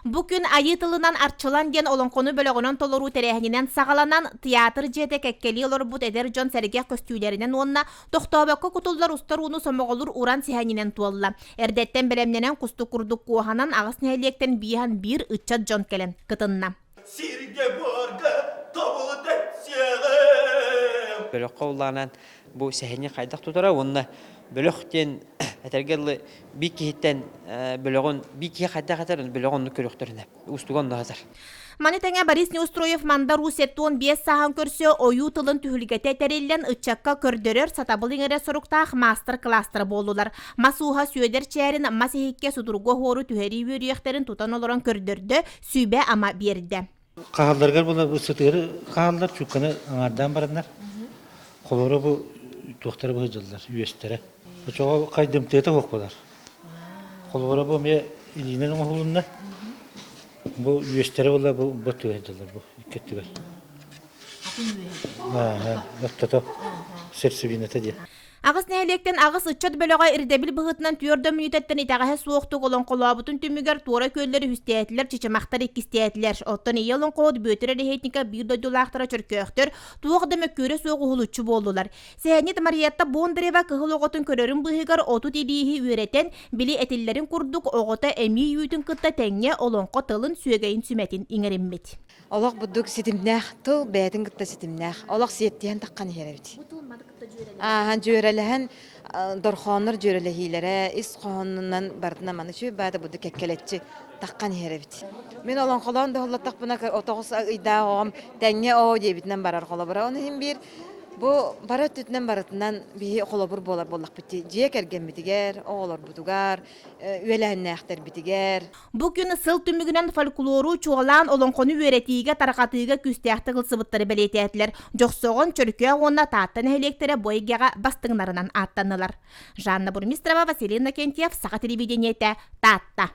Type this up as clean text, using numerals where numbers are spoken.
Бу күн Айыы тылынан Арчылан диэн олоҥхону бөлөҕүнэн толоруу тэрээһининэн саҕаланан, театр дьиэтэ кэккэлии олорбут эдэр дьон сэргэх көстүүлэринэн уонна тохтообокко кутуллар устар ууну сомоҕолуур уран сэһэнинэн туолла. Эрдэттэн бэлэмнэнэн кустук курдук куоһанан аҕыс нэһилиэктэн бииһэн биир ыччат дьон кэлэн кытынна. Сиргэ-буорга тобулу тэпсиэҕим! Бөлөххө улаанан бу сэһэни хайдах тутара уонна бөлөх диэн этэргэ дылы биир киһиттэн бөлөҕүн биир киһи хайдах этэр бөлөҕүн оннук көрүөхтэринэ уустуга онно сытар. Маны тэҥэ Борис Неустроев Мандар Уус 75 сааһын көрсө ойуу тылын түһүлгэтэ тэриллэн ыччакка көрдөрөр сатабыл иҥэрэр соруктаах маастар-кылаастара буоллулар. Мас ууһа Сүөдэр Чээрин мас иһиккэ судургу оһуору түһэрии үөрүйэхтэрин тутан олорон көрдөрдө, сүбэ-ама биэрдэ. Хаһалларыгар була бу сытыары хааллар, чуукканы аҥаардаан бараннар. Холоро бу туохтара быһыдьыллар, үөстэрэ. Очоҕо хайдымтыата суох буолар. Холобура бу эмиэ илиинэн оҥоһулунна. Бу үөстэрэ була бу бу түһэдьыллар бу икки өттүгэр. Ортото сердцевината диэн. Аҕыс нэһилиэктэн аҕыс ыччат бөлөҕө ирдэбил быһыытынан түөрт мүнүүтэттэн итэҕэһэ суохтук олоҥхолообутун түмүгэр туора күөллэр үһүстээтилэр, чычымахтар иккистээтилэр. Оттон ийэ олоҥхоһут Бүөтүр Эрэһиэтников биир дойдулаахтара чөркөөхтөр туох да мөккүөрэ суох уһулуччу буоллулар. Сэһэнньит Мариетта Бондарева кыһыл оҕотун көрөрүн быыһыгар 30 илииһи үөрэтэн, били этиллэрин курдук оҕото эмиий үүтүн кытта тэҥҥэ олоҥхо тылын сүөгэйин сүмэтин иҥэриммит. Олох бурдук ситимнээх, тыл бэйэтин кытта ситимнээх. Олох сиэттиһэн таххан иһэр эбит. Ааһан дьүөрэлэһэн, дорхооннор дьүөрэлэһиилэрэ, ис хоһоонунан барытынан маны үчүгэй баата бурдук кэккэлэччи таххан иһэр эбит. Мин олоҥхолоон доһуллаттахпына отоҕус ыйдаах оҕом тэҥҥэ оо диэбитинэн барар холобура. Оны иһин биир бу бары өттүтүнэн барытынан биһи холобур буолар буоллахпыт дии. Дьиэ кэргэммитигэр, оҕолорбутугар, үөлээннээхтэрбитигэр. Бу күн сыл түмүгүнэн фольклору чуолаан олоҥхону үөрэтиигэ, тарҕатыыга күүстээхтик ылсыбыттары бэлиэтээтилэр. Дьохсоҕон, Чөркөөх уонна Таатта нэһилиэктэрэ бу эйгэҕэ бастыҥнарынан ааттаннылар. Жанна Бурмистрова, Василий Иннокентьев, Саха телевидениетэ, Таатта.